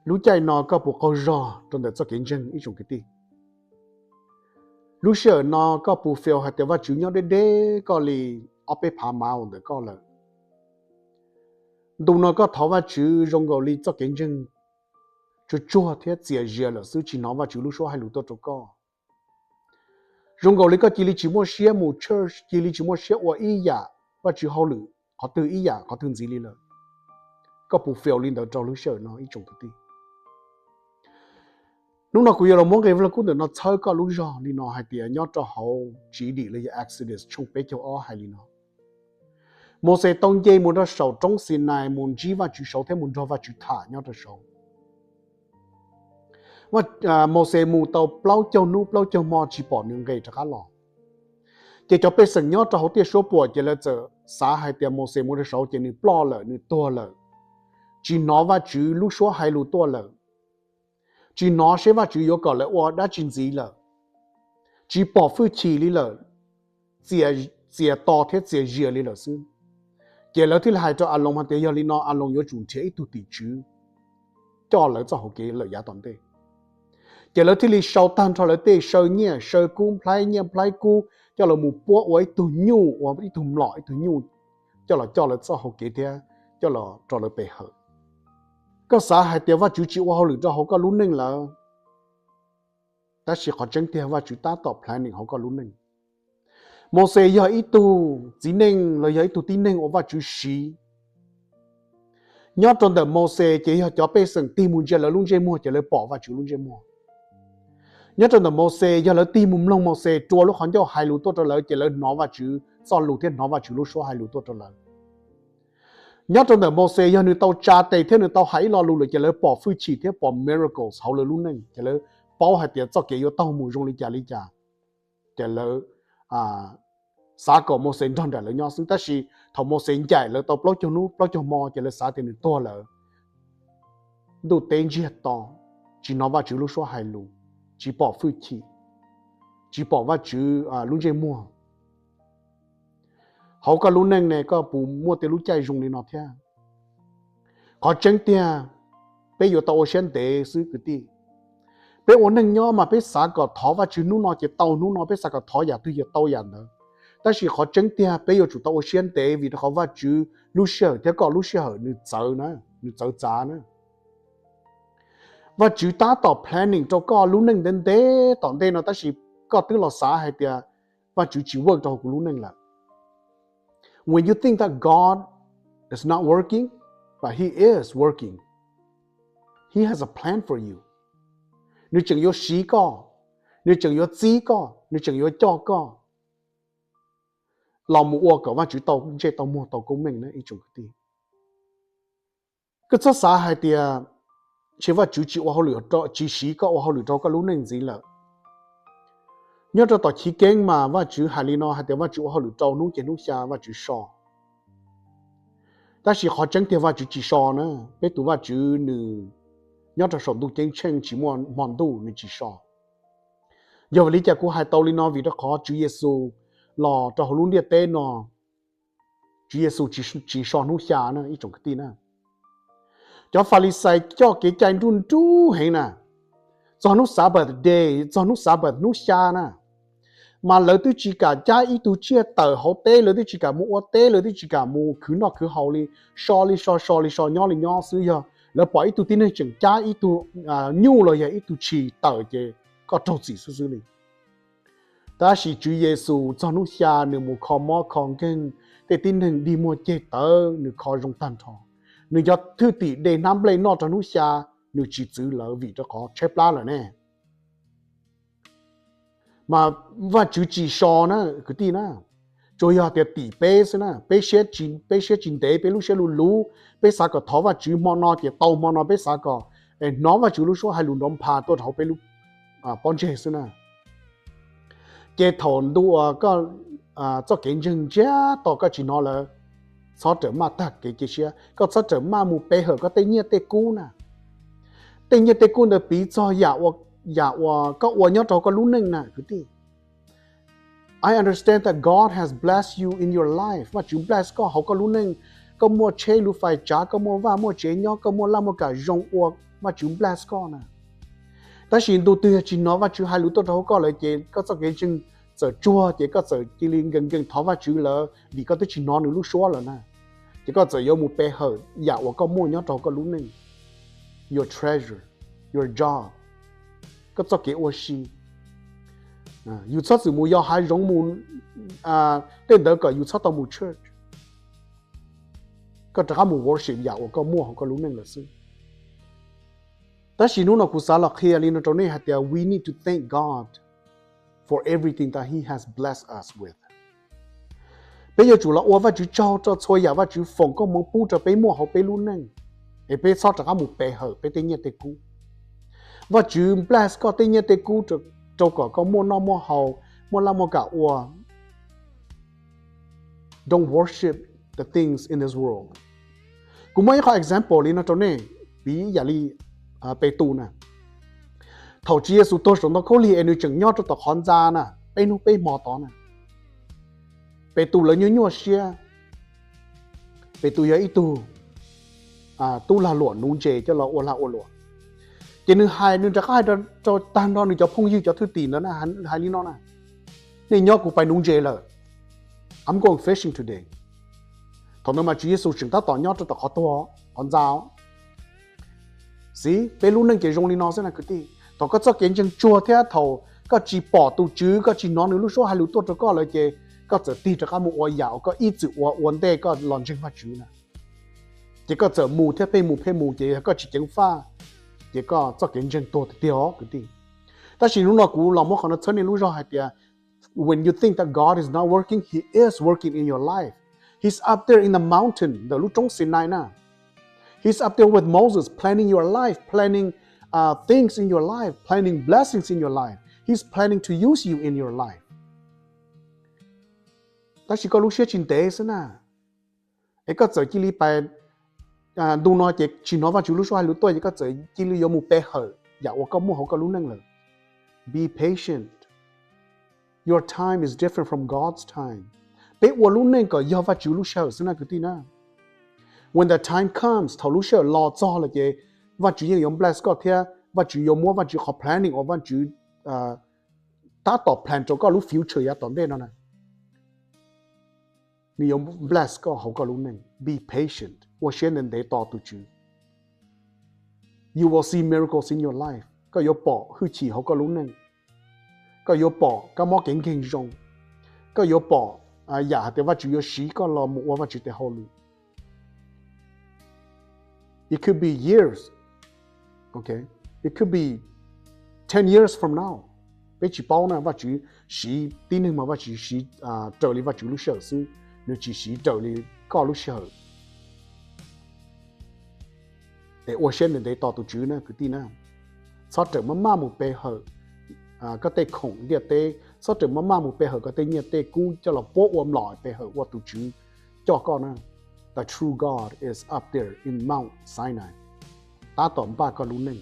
Lub caij no koj puas qaug zog rau ntawm txoj kev ntseeg ib tsoom kwv tij? Lub sij hawm no koj puas feel hais tias Vajtswv nyob deb deb koj li ob peb phav miles ntawm koj lawm? Ntu no koj thov Vajtswv zoo nkaus li txoj kev ntseeg tsuag tsuag thiab txias zias lawm xwb, tsis hnov Vajtswv lub suab hais lus tuaj rau koj. Zoo nkaus li koj cia li tsis muaj siab mus church, cia li tsis muaj siab ua ib yam Vajtswv hauj lwm qhov twg ib yam qhov twg ntxiv li lawm. Koj puas feel li ntawd rau lub sij hawm no ib tsoom kwv tij? Hnub no kuv yuav los muab nqe Vaj Lug Kub ntawm no txhawb koj lub zog li no hais tias nyob rau hauv Tsiv Dim los yog Exodus tshooj peb caug ob hais li no: Mauxes tau nce mus rau saum roob Xinais mus ntsib Vajtswv saud thiab mus nrog Vajtswv tham nyob rau saud. Mauxes mus tau plaub caug hnub plaub caug hmo tsis pom nws nqes rov qab los. Ces cov pej xeem nyob rau hauv tiaj suab puam ces lawv txawm xav hais tias Mauxes mus rau saud ces nws ploj lawm, nws tuag lawm, tsis hnov Vajtswv lub suab hais lus tuaj lawm, tsis hnov seb Vajtswv yuav kom lawv ua dab tsi ntxiv lawm, tsis pom hwj chim li lawm, txias to thiab txias zias li lawm xwb. Ces lawv thiaj li hais rau Aloos hais tias yog li no Aloos yuav tsum nrhiav ib tug tim tswv coj lawv txoj hauv kev lawm yav tom ntej. Ces lawv thiaj li sau tag nrho lawv tej saw nyiaj saw kub, nplhaib nyiaj nplhaib kub coj los mus puab ua ib tug nyuj, ua ib tug mlom ib tug nyuj, coj los coj lawv txoj hauv kev thiab coj los rau lawv pe hawm. Koj xav hais tias Vajtswv tsis ua hauj lwm rau hauv koj lub neej lawm, tab sis qhov tseeb tiag Vajtswv tab tom planning hauv koj lub neej. Mauxes yog ib tug txiv neej los yog ib tug tib neeg uas Vajtswv siv. Nyob rau ntawm Mauxes ces yog cov pej xeem tig mus ntsia lawv lub ntsej muag ces lawv pom Vajtswv lub ntsej muag. Nyob rau ntawm Mauxes yog lawv tig mus mloog Mauxes rua lub qhov ncauj hais lus tuaj rau lawv ces lawv hnov Vajtswv txoj lus thiab hnov Vajtswv lub suab hais lus tuaj rau lawv. Nyob rau ntawm Mauxes yog nws tau tsa tes thiab nws tau hais ib lo lus lawm ces lawv pom hwj chim thiab pom miracles hauv lawv lub neej ces lawv paub hais tias txoj kev yuav taug mus zoo li cas li cas. Ces lawv xav kom Mauxes nrog nraim lawv nyob xwb, tab sis thaum Mauxes ncaim lawv tau plaub caug hnub plaub caug hmo ces lawv xav tias nws tuag lawm. Ntuj teb ntsiag to, tsis hnov Vajtswv lub suab hais lus, tsis pom hwj chim, tsis pom Vajtswv lub ntsej muag. Hauv koj lub neej ne koj puas muaj tej lub caij zoo li no thiab? Qhov tseeb tiag, peb yuav tau ua siab ntev xwb kwv tij. Peb ua neej nyob mas peb xav kom thov Vajtswv hnub no ces tau hnub no, peb xav kom thov yam twg ces tau yam ntawd. Tab sis qhov tseeb tiag peb yuav tsum tau ua siab ntev vim rau qhov Vajtswv lub sij hawm thiab koj lub sij hawm nws txawv na, nws txawv txav na. Vajtswv tab tom planning rau koj lub neej ntev ntev tom ntej no tab sis koj twb los xav hais tias Vajtswv tsis work rau hauv kuv lub neej lawm. When you think that God is not working, but He is working. He has a plan for you. Nws tseem yuav siv koj, nws tseem yuav txib koj, nws tseem yuav coj koj los mus ua kom Vajtswv tau ntsej tau muag tau koob meej na ib tsoom kwv tij. Koj txhob xav hais tias ntshe Vajtswv tsis ua hauj lwm, tsis siv koj ua hauj lwm rau koj lub neej ntxiv lawm. Nyob rau tom Chiv Keeb mas Vajtswv hais li no hais tias Vajtswv ua hauj lwm rau hnub ces hnub xya Vajtswv so. Tab sis qhov tseeb tiag Vajtswv tsis so na, peb tus Vajtswv nws nyob rau saum ntuj ceeb tsheej tsis muaj hmo ntuj nws tsis so. Yog vim li cas kuv hais tau li no? Vim rau qhov Tswv Yexus los rau hauv lub ntiaj teb no, Tswv Yexus tsis so hnub xya na ib tsoom kwv tij na. Cov Falixais coj kev cai nruj nruj heev na, txog hnub Sabbath day, txog hnub Sabbath hnub xya na, mas lawv twb tsis kam cab ib tug tsiaj tawm hauv teb, lawv twb tsis kam mus ua teb, lawv twb tsis kam mus khwv noj khwv haus li, so li so, so li so, nyob li nyob xwb. Yog lawv pom ib tug tib neeg tseem cab ib tug nyuj los yog ib tug tshis tawm ces koj raug txim xwb xwb li. Tab sis Tswv Yexus txog hnub xya nws mus kho mob kho nkeeg, tej tib neeg dig muag ceg tawv nws kho zoo tag nrho. Nws cov thwj tim de hnab nplej noj rau hnub xya, nws tsis txwv lawv vim rau qhov tshaib plab lawm ne. Mas Vajtswv tsis so na kwv tij na, tsuas yog tias tim peb xwb na, peb siab tsis ntev, peb lub siab luv luv, peb xav kom thov Vajtswv hmo no ces tau hmo no, peb xav kom hnov Vajtswv lub suab hais lus nrov npha tuaj rau hauv peb lub pob ntseg xwb na. Ces thaum ntu uas koj txoj kev ntseeg ntsiag to koj tsis hnov lawm, txhob rawm maj tag kev cia siab, koj txhob rawm maj mus pe hawm koj tej nyiaj tej kub na. Tej nyiaj tej kub ntawd piv txog yam uas koj ua nyob rau koj lub neej na kwv tij. I understand that God has blessed you in your life. Vajtswv bless koj hauv koj lub neej. Koj muaj tsheb lub fais tsav, koj muaj vaj muaj tsev nyob, koj muaj laj muaj kam zoo ua Vajtswv bless koj na. Tab sis ntu twg yog tsis hnov Vajtswv hais lus tuaj rau hauv koj lawm ces koj txoj kev ntseeg txawm tsuag ces koj txawm cia li nkees nkees thov Vajtswv lawm vim koj twb tsis hnov nws lub suab lawm na. Ces koj txawm yuav mus pe hawm yam uas koj muaj nyob rau hauv koj lub neej, your treasure, your job, koj txoj kev ua si. Yus txhob txwm mus yos hav zoov mus tej ntawd kom yus txhob tau mus church. Koj rov qab mus worship yam uas koj muaj hauv koj lub neej lawm xwb. Tab sis hnub no kuv xav los qhia li no rau nej hais tias we need to thank God for everything that He has blessed us with. Peb yuav tsum los ua Vajtswv tsaug rau txhua yam Vajtswv foom koob hmoov pub rau peb muaj hauv peb lub neej, es peb txhob rov qab mus pe hawm peb tej nyiaj tej kub. Vajtswv bless koj tej nyiaj tej kub rau kom koj muaj noj muaj haus, muaj laj muaj kam ua. Don't worship the things in this world. Kuv muab ib qho example li no rau nej, piv yam li Petus na. Thaum Tswv Yexus tuag saum ntoo khaub lig es nws tseem nyob rau tom qhov ntxa na, peb hnub peb hmo tod na, Petus lawv nyuaj nyuaj siab. Petus yog ib tug tub lag luam nuv ntses coj los ua lag ua luam. Ces nws hais, nws rov qab hais rau tag nrho nws cov phooj ywg cov thwj tim ntawd na, hais li no na, nej nyob, kuv pais nuv ntses lawm. I'm going fishing today. Thaum ntawd mas Tswv Yexus tseem tab tom nyob rau tom qhov tuag, qhov ntxa. Xij, peb lub neej ces zoo li no xwb na kwv tij. Thaum koj txoj kev ntseeg tsuag thiab thaum koj tsis pom tus Tswv, koj tsis hnov nws lub suab hais lus tuaj rau koj lawm ces koj txawm tig rov qab mus ua yam uas koj ib txwm ua ua ntej koj los ntseeg Vajtswv na. Ces koj txawm mus thiab pheej mus pheej mus ces yog koj tsis ceev faj, ces koj txoj kev ntseeg tuag tiag tiag os kwv tij. Tab sis hnub no kuv los muab qhov no txhawb nej lub zog hais tias when you think that God is not working, He is working in your life. He's up there in the mountain, ntawm lub roob Sinai na. He's up there with Moses, planning your life, planning uh, things in your life, planning blessings in your life. He's planning to use you in your life. Tab sis koj lub siab tsis ntev xwb na, es koj txawm cia li pais ntu no ces tsis hnov Vajtswv lub suab hais lus tuaj ces koj txawm cia li yuav mus pe hawm yam uas koj muaj hauv koj lub neej lawm. Be patient. Your time is different from God's time. Peb ua lub neej kom yog Vajtswv lub sij hawm xwb na kwv tij na. When the time comes, thaum lub sij hawm los txog lawm ces Vajtswv yeej yuav bless koj thiab Vajtswv yuav muab Vajtswv qhov planning uas Vajtswv tab tom plan rau koj lub future yav tom ntej no na, nws yuav bless koj hauv koj lub neej. Be patient, ua siab ntev ntev tos tus Tswv. You will see miracles in your life. Koj yuav pom hwj chim hauv koj lub neej. Koj yuav pom kab mob kev nkeeg zoo. Koj yuav pom yam hais tias Vajtswv yuav siv koj los mus ua Vajtswv tes hauj lwm. It could be years. Okay. It could be ten years from now. Peb tsis paub na, Vajtswv siv tib neeg mas Vajtswv siv raws li Vajtswv lub sij hawm xwb, nws tsis siv raws li koj lub sij hawm. Es ua siab ntev ntev tos tus Tswv na kwv tij na. Txhob rawm maj maj mus pe hawm koj tej khoom ntiaj teb, txhob rawm maj maj mus pe hawm koj tej nyiaj tej kub coj los puab ua mlom pe hawm, ua tus Tswv coj koj na. The true God is up there in Mount Sinai, tab tom npaj koj lub neej.